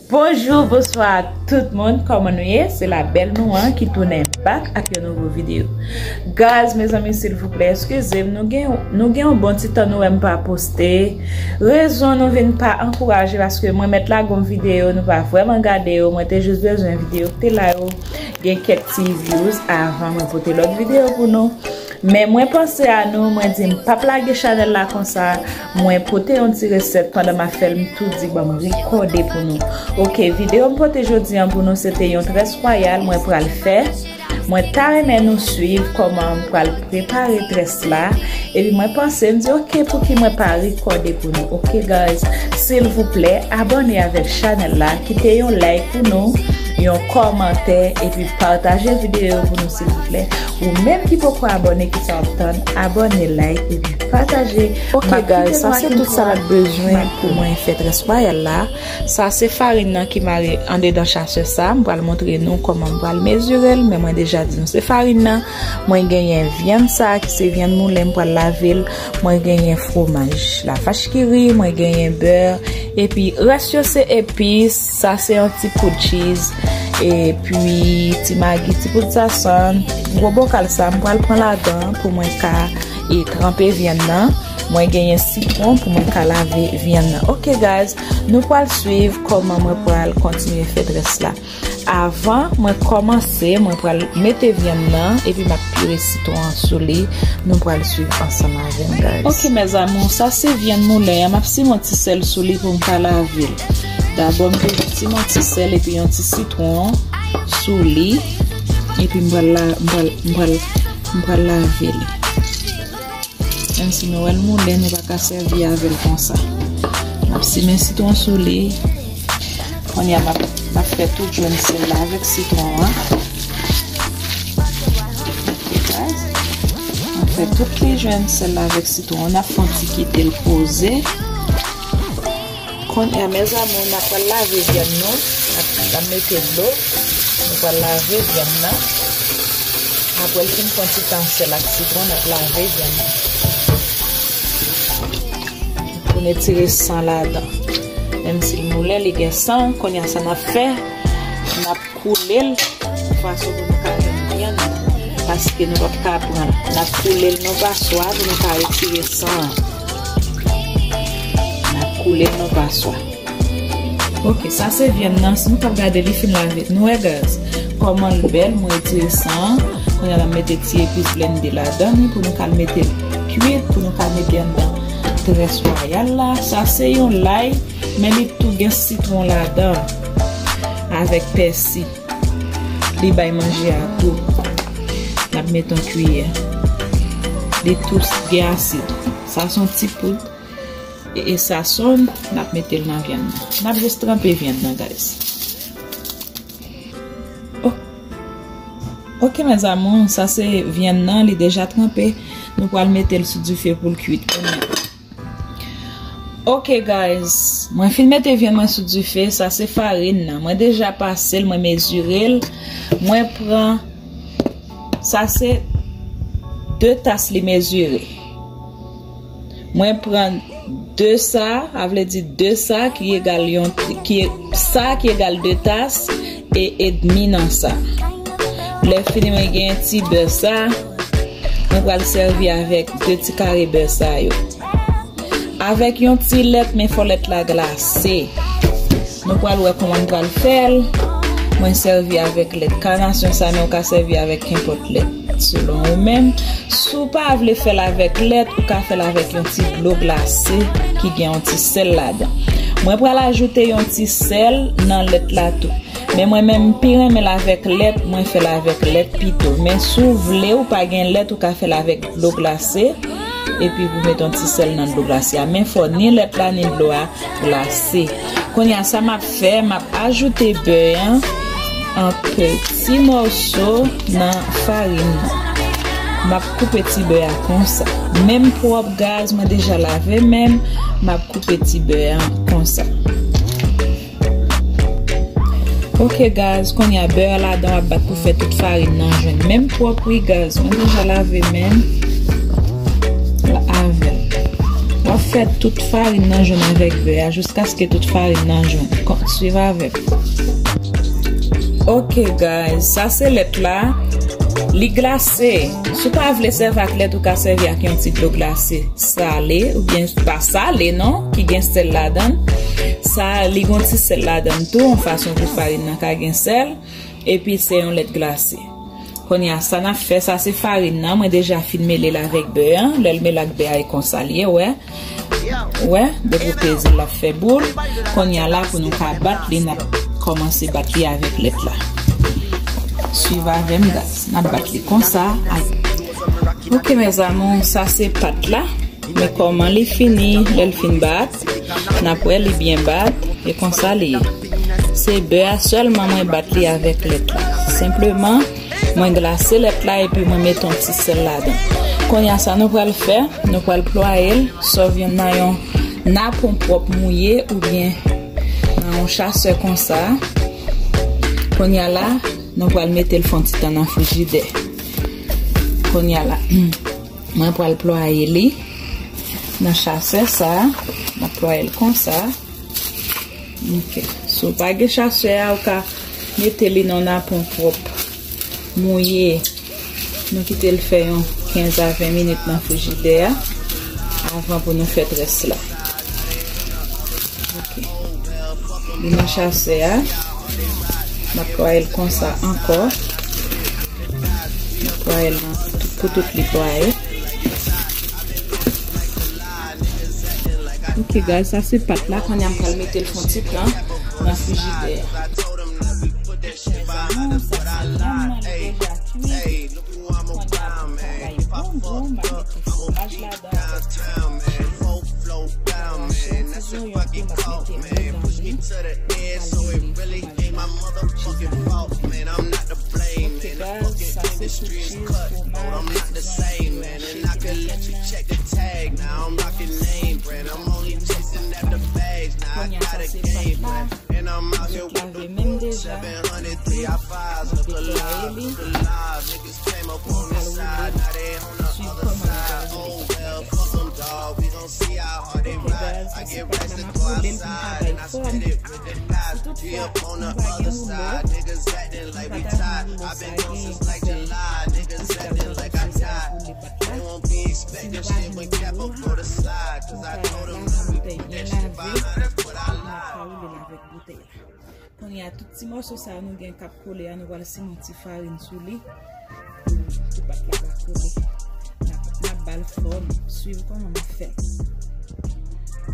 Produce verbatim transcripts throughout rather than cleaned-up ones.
Bonjou, bonswa tout moun, kòman nou ye? Se la bèl nou an ki tounen back ak yon nouvo videyo. Guys, mezanmi, silvouplè, eskize m, nou gen, nou gen yon bon ti tan nou wè m pa poste. Rezon nou vin pa ankouraje, paske mwen mèt lage yon videyo, nou pa vrèman gade yo, mwen te jis bezwen videyo ki te la yo gen kèk ti views avan mwen pote lòt videyo pou nou. Men mwen panse a nou, mwen di m p ap lage chanèl la konsa, mwen pote yon ti resèt pandan m ap fè l, m tou di ban m rekòde pou nou. Ok, videyo m pote jodi an pou nou se te yon très royal mwen pral fè. Mwen ta renmen nou swiv kòman m pral prepare très la. Epi mwen panse, m di ok, pouki mwen pa rekòde pou nou? Ok guys, silvouplè, abòne avèk chanèl la, kite yon like pou nou, yon kòmantè, epi pataje videyo pou nou silvouplè. Ou menm ki poko abòne, kisa w ap tann, abòne, like, epi pataje. Ok guys, sa se tout sa n ap bezwen pou mwen fè très royal la. Sa se farin nan ki mare andedan chasè sa. M pral montre nou kòman m pral mezire l, men mwen deja di nou se farin nan. Mwen genyen vyann sa ki se vyann moulen, m pral lave l. Mwen genyen fwomaj lavach ki ri, mwen genyen bè, epi rès yo se epis. Sa se yon ti poud cheese, epi ti magi, ti poud sazon. Gwo bokal sa, m pral pran ladan pou mwen ka e tranpe vyann nan. Mwen genyen sitwon pou mwen ka lave vyann nan. Ok guys, nou pral swiv kòman mwen pral kontinye fè très la. Avan mwen kòmanse, mwen pral mete vyann nan, epi m ap pire sitwon an sou li. Nou pral swiv ansanm avè m, guys. Ok, mes amours, sa se vyann moulen an. M ap simen yon ti sèl sou li pou m ka lave l. Dabò, m te simen yon ti sèl epi yon ti sitwon sou li. Epi m pral la, m pral, m pral, m pral lave li. Menm si nou wè l moulen, nou pa ka sèvi avè l konsa. N ap simen sitwon sou li. Kounye a, m ap, m ap fè tout jwenn sèl la avèk sitwon an. Ok, guys. M ap fè tout li jwenn sèl la avèk sitwon an. N ap fè yon ti kite l poze. Kounye a, mes amours, n ap pral lave vyann nou. N ap, n ap mete dlo. Nou pral lave vyann nan. Apre l fin pran ti tan sèl ak sitwon, n ap lave vyann nan. Pou n retire san ladan. Menm si l moulen, li gen san, kounye a sa n ap fè, n ap koule l fason pou nou ka jwenn vyann nan, paske nou p ap ka pran l. N ap koule l nan paswa pou nou ka retire san an. N ap koule l nan paswa. Ok, sa se vyann nan. Si nou t ap gade, li fin lave. Nou wè, guys, kòman l bèl. Mwen retire san an. Kounye a, n ap mete ti epis blende ladan li pou nou ka mete l kwit, pou nou ka mete anndan très royal la. Sa se yon lay, men li tou gen sitwon ladan avèk pèsi. Li bay manje a tou. N ap mete yon kiyè. Li tou gen asid. Sa se yon ti poud. E, e sa sonn, n ap mete l nan vyann nan. N ap jis tranpe vyann nan, guys. Oh. Ok, mes amours, sa se vyann nan, li deja tranpe. Nou pral mete l sou dife pou l kwit kounye a. Ok, guys, mwen fin mete vyann mwen sou dife, sa se farin nan. Mwen deja pase l, mwen mezire l. Mwen pran, sa se de tas li mezire. Mwen pran de sa, a vle di de sa ki egal yon, ki, sa ki egal de tas e edmi nan sa. Lè fini, mwen gen ti bè sa, mwen pral sèvi avèk de ti kare bè sa yo. Avèk yon ti lèt, men fò lèt la glase. Nou pral wè kòman n pral fè l. Mwen sèvi avèk lèt kanasyon sa, men w ka sèvi avèk kenpòt lèt, selon ou menm. Si w pa vle fè l avèk lèt, ou ka fè l avèk yon ti dlo glase ki gen yon ti sèl ladan. Mwen pral ajoute yon ti sèl nan lèt la tou. Men mwen menm, m pi renmen l avèk lèt, mwen fè l avèk lèt pito. Men si w vle, ou pa gen lèt, ou ka fè l avèk dlo glase. Epi pou mete yon ti sèl nan dlo glase a. Men fò ni lèt la, ni dlo a glase. Kounye a, sa m ap fè, m ap ajoute bè an an peti mòso nan farin nan. M ap koupe ti bè a konsa. Menm pwòp, guys, mwen deja lave men m, m ap koupe ti bè an konsa. Ok, guys, kounye a bè a ladan, w ap bat pou fè tout farin nan jwenn menm pwòp, wi, guys. Mwen deja lave men m avè l. W ap Fè tout farin nan jwenn avèk bè a jiskaske tout farin nan jwenn. Kon, swiv avè m. Ok, guys, sa se lèt la. Li glase. Si w pa vle sèvi ak lèt, ou ka sèvi ak yon ti dlo glase sale, oubyen pa sale, non, ki gen sèl ladan l. Sa, li gon ti sèl ladan l tou, yon fason pou farin nan ka gen sèl. Epi se yon lèt glase. Kounye a, sa n ap fè, sa se farin nan. Mwen deja fin mele l avèk bè an. Lè l mele ak bè a, e konsa l ye, wè. Wè, depi w peze l, l ap fè boul. Kounye a la, pou nou ka bat li, n ap kòmanse bat li avèk lèt la. Swiv avè m, guys. N ap bat li konsa. Ay. Ok, mes amours, sa se pat la. Men kòman li fini, lè l fin bat, n ap wè li byen bat, e konsa li ye. Se bè a sèlman mwen bat li avèk lèt la. Senpleman, mwen glase lèt la epi mwen mete yon ti sèl ladan. Kounye a sa nou pral fè, nou pral plwaye l, sòf yon nan yon napon pwòp mouye oubyen nan yon chasè konsa. Kounye a la, nou pral mete l fè yon ti tan nan frijidè. Kounye a la, mwen pral plwaye li nan chasè sa, m ap plwaye l konsa. Ok. Si w pa gen chasè a, ou ka mete li nan napon pwòp mouye. Nou kite l fè yon kenz a ven minit nan frijidè a avan pou nou fè rès la. Ok. Li nan chasè a. M ap plwaye l konsa ankò. M ap plwaye l nan, pou tout li plwaye. Ok, guys, sa se pat la. Kounye a m pral mete l fè yon ti tan nan frijidè a. Mezanmi, sa se yanm nan, li deja kwit. Kounye a pou l ka bay bon gou, m ap mete fwomaj ladan. Yon ti zonyon tou, m ap mete mezanmi. M pral mele fwomaj la. Ok, guys, sa se sou cheese, fwomaj, ti zonyon tou, m ap mete mezanmi. Kounye a sa se pat la. Tout lave menm deja. Mwen te plwaye li. Mwen pral woule. Swiv kòman mwen pral woule. Ok, guys, sa se pat la, m ap woule l pou m ka bay fòm. Si toutfwa m pa gen woulo, m pa ta gen woulo sa, gen yon ti bouteyi tankou se sa, woule pat la. Si nou pa gen woulo, nou ka lave yon bouteyi byen lave, nou ka woule l avèk bouteyi la. Kounye a, tout ti mòso sa yo nou gen k ap kole a, nou pral simen yon ti farin sou li pou, pou pat la pa kole. N ap, n ap ba l fòm. Swiv kòman m ap fè l.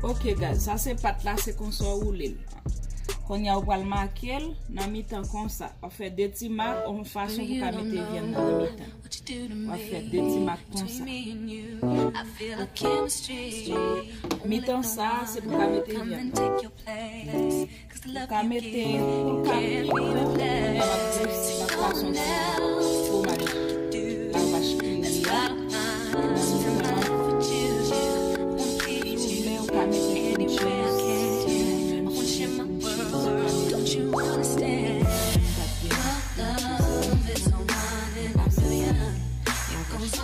Ok, guys, sa se pat la, se konsa w woule l. Kounye a, ou pral make l nan mitan konsa. W ap fè de ti mak, yon fason pou w ka mete vyann nan nan mitan. W ap fè de ti mak konsa. Ok. Mitan sa, se pou w ka mete vyann nan. Ou ka mete, ou ka mete, ou ka mete yon ti fwomaj lavach kri a nan mitan an. Si w vle, ou ka mete cream cheese. Si w vle, ou ka mete cream cheese. Ou ka mete cream cheese. Sa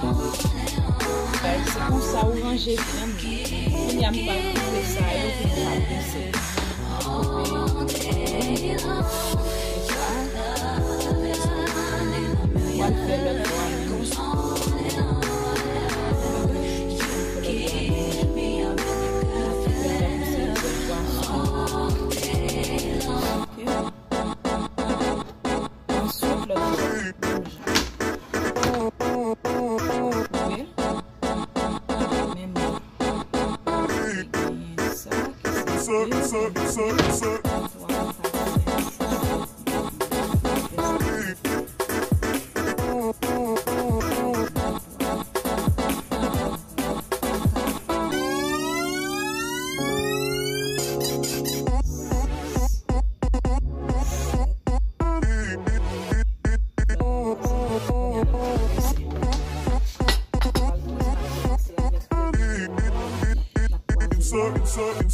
byen. Guys, se konsa ou ranje vyann nan. Kounye a m pral koupe sa yo pou nou ka byen sèvi. M ap koupe konsa. M pral fè lòt bò a menm. M pral fè lòt bò a menm. M ap fè lòt bò a menm. Ok. Answit, lòt bò a menm jan. Koupe l. Menm jan. Epi genyen sa ki se de, sa ki se twa,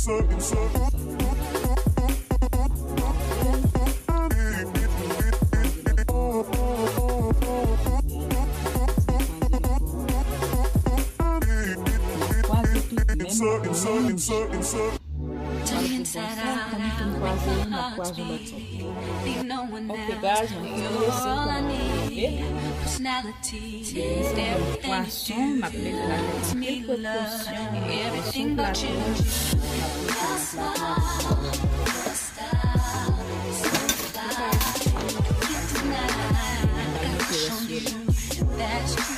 sa ki se Kwaze tout menm jan. Bon, sa, kòm fin kwaze, n ap kwaze lòt sòti. Ok, guys, mwen fin prese, kòm nou rive. Mwen gen pwason, m ap leve l avèk anpil prekosyon, mwen pran sou plato, m ap mete nan plato.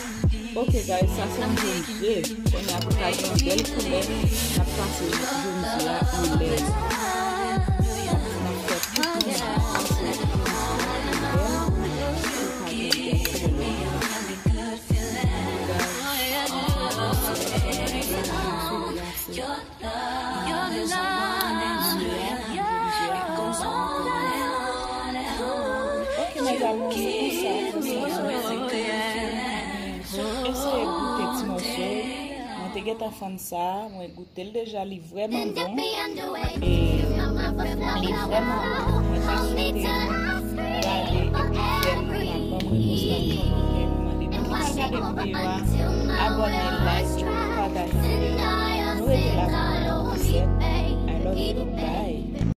Ok, guys, sa se yon jèn ze. Kounye a pou ka gen yon bèl koulè, n ap pase jèn ze a anlè. N ap fè tout moun pase jèn ze a anlè pou ka gen yon bèl koulè. Ok, mes amours, se konsa, konsa, konsa. Eseye goute ti mòso. Mwen te gentan fann sa, mwen goute l deja, li vrèman bon. E li vrèman bon. Mwen ta swete gade epi fè m, ban mwen yon ti kòmantè, mwen mande pou ki pa gade videyo a, abòne, like, epi pataje videyo a.